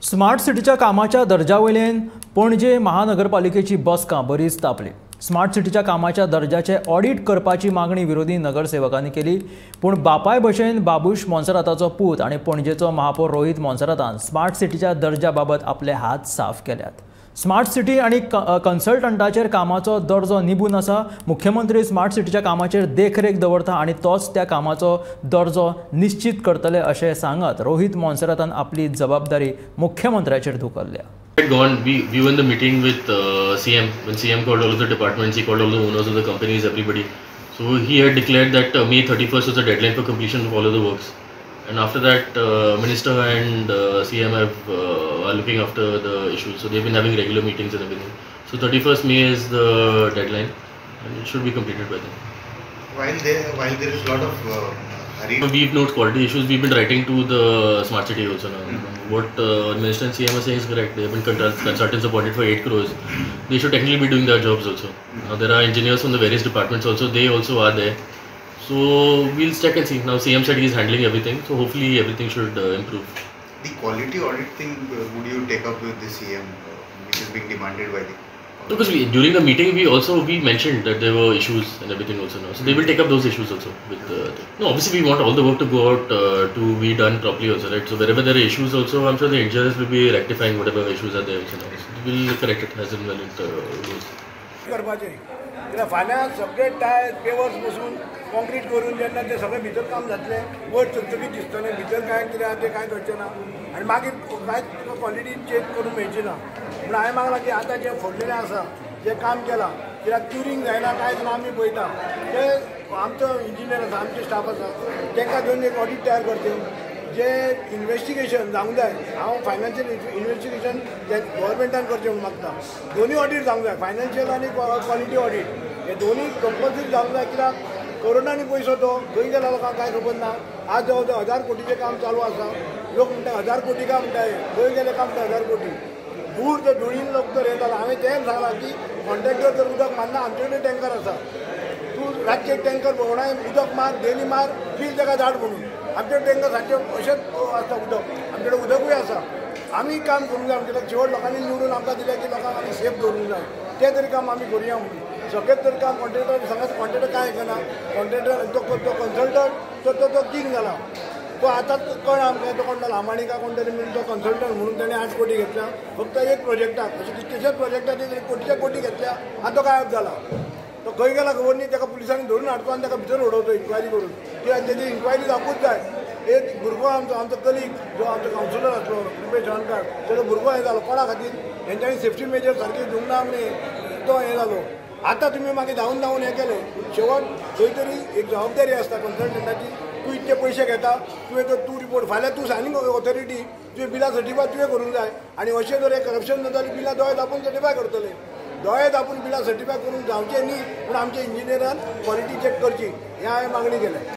Smart सिटीच्या कामाच्या दर्जा वयल्यान पणजे महानगरपालिकेची बसका बरीच तापली. स्मार्ट सिटीच्या कामाच्या दर्जाचे ऑडिट करपाची मागणी विरोधी नगरसेवकांनी केली. पूण बापाय भशेन बाबूश मोन्सेराताचो पूत आनी पणजेचो महापौर रोहित मोन्सेरातान स्मार्ट सिटीच्या दर्जा बाबत आपले हात साफ केल्यात. स्मार्ट सिटी आनी कन्सल्टंटाचेर कामाचो दर्जो निबून आसा. मुख्यमंत्री स्मार्ट सिटीच्या कामाचेर देखरेख दवरता आनी तोच त्या कामाचो दर्जो निश्चित करतले अशें सांगत रोहित मोन्सेरातान आपली जबाबदारी मुख्यमंत्र्याचेर धुकल्ल्या. We were in the meeting with CM. When CM called all of the departments, he called all the owners of the companies, everybody. So he had declared that May 31st was the deadline for completion of all of the works. And after that, Minister and CM have are looking after the issues. So they've been having regular meetings and everything. So 31st May is the deadline, and it should be completed by then. While there is a lot of hurry, we've noted quality issues. We've been writing to the smart city also now. Mm-hmm. What Minister and CM are saying is correct. They have been consultants appointed for 8 crores. They should technically be doing their jobs also. Mm-hmm. Now there are engineers from the various departments also. They also are there. So we'll check and see. Now CM said he is handling everything, so hopefully everything should improve. The quality audit thing, would you take up with the CM, which is being demanded by the? Because during the meeting we mentioned that there were issues and everything also now, so they will take up those issues also. With the, no, obviously we want all the work to go out to be done properly also, right? So wherever there are issues also, I'm sure the engineers will be rectifying whatever issues are there also now. So we'll correct it as and when it goes. कित्याक फाल्यां सगळे tyre pavers बसून concrete करून जेन्ना ते सगळें भितर काम जातलें, वयर चकचकीत दिसतलें, भितर कांय कितें आहा तें कांय कळचें ना आनी मागीर कांय तुका क्वॉलिटी चॅक करूंक मेळची ना. पूण हांवें मागलां की आतां जें फोडलेलें आसा, जें काम केलां, कित्याक क्युरींग जायना कांय जायना आमी पळयता, ते आमचो इंजिनियर आसा, आमचे स्टाफ आसा, तांकां घेवन एक ऑडिट तयार करचें, जे इन्वेस्टिगेशन जावंक जाय. हांव फायनान्शियल इन्वेस्टिगेशन गव्हर्मेंटान करचें म्हूण मागता. दोनूय ऑडिट जावंक जाय, फायनान्शियल आनी क्वॉलिटी ऑडिट, हे दोनूय कंपल्सरी जावंक जाय. कित्याक करोनांनी पयसो तो खंय गेला लोकांक कांय खबर ना. आज जवळ जवळ 1000 कोटीचें काम चालू आसा. लोक म्हणटा 1000 कोटी काय म्हणटा, खंय गेले काम म्हणटा 1000 कोटी. दूर तर धुळीन लोक तर येतालो. हांवें तें सांगलां की कॉन्ट्रॅक्टर जर उदक मारना, आमचे कडेन टँकर आसा, तूं रातचें टँकर भोंवडाय, उदक मार, डेली मार, बील ताका धाड म्हणून. आमचे टँकर सांजचे अशेंच आसता उदक, आमचे कडेन उदकूय आसा. आमी काम करूंक जाय, कित्याक शेवट लोकांनी निवडून आमकां दिलें की लोकांक आमी सेफ दवरूंक जाय, तें तरी काम आमी करुया म्हणून. सगळें तरी काम कॉन्ट्रॅक्टर सांगात, कॉन्ट्रॅक्टर कांय आयकना. कॉन्ट्रॅक्टर तो कन्सल्टंट तो किंग जाला. तो आतां कळ्ळा आमकां, तो कोण लामाणी काय कोण तरी म्हणून तो कन्सल्टंट म्हणून ताणें 8 कोटी घेतल्या फक्त एक प्रोजेक्टाक. अशें कितलेशेच प्रोजेक्टाक कोटीच्या कोटी घेतल्या, आतां तो गायब जाला. तो खंय गेला खबर न्ही. ताका पुलिसांनी धरून हाडचो आनी ताका भितर उडोवचो इन्क्वायरी करून. कित्याक तेजी इन्क्वायरी जावंकूच जाय. एक भुरगो आमचो, आमचो कलीग जो आमचो कावन्सिलर आसलो रुपेश चवणकार, तेजो भुरगो हें जालो कोणा खातीर, हेंच्यांनी सेफ्टी मेजर सारकी दिवंक ना म्हणून तो हें जालो. आतां तुमी मागीर धांवून धांवून हें केलें. शेवट खंय तरी एक जबाबदारी आसता कन्सल्टंटाची. तूं इतके पयशे घेता, तुवें तर तूं रिपोर्ट फाल्यां तूं सायनींग ऑथॉरिटी, तुवें बिलां सर्टिफाय तुवें करूंक जाय. आनी अशें जर हें करप्शन जाता जाल्यार बिलां दोळे दापून सर्टिफाय करतले. दोळे दापून बिलां सर्टिफाय करूंक जावचें न्ही, पूण आमच्या इंजिनियरान क्वॉलिटी चॅक करची, हें हांवें मागणी केल्या.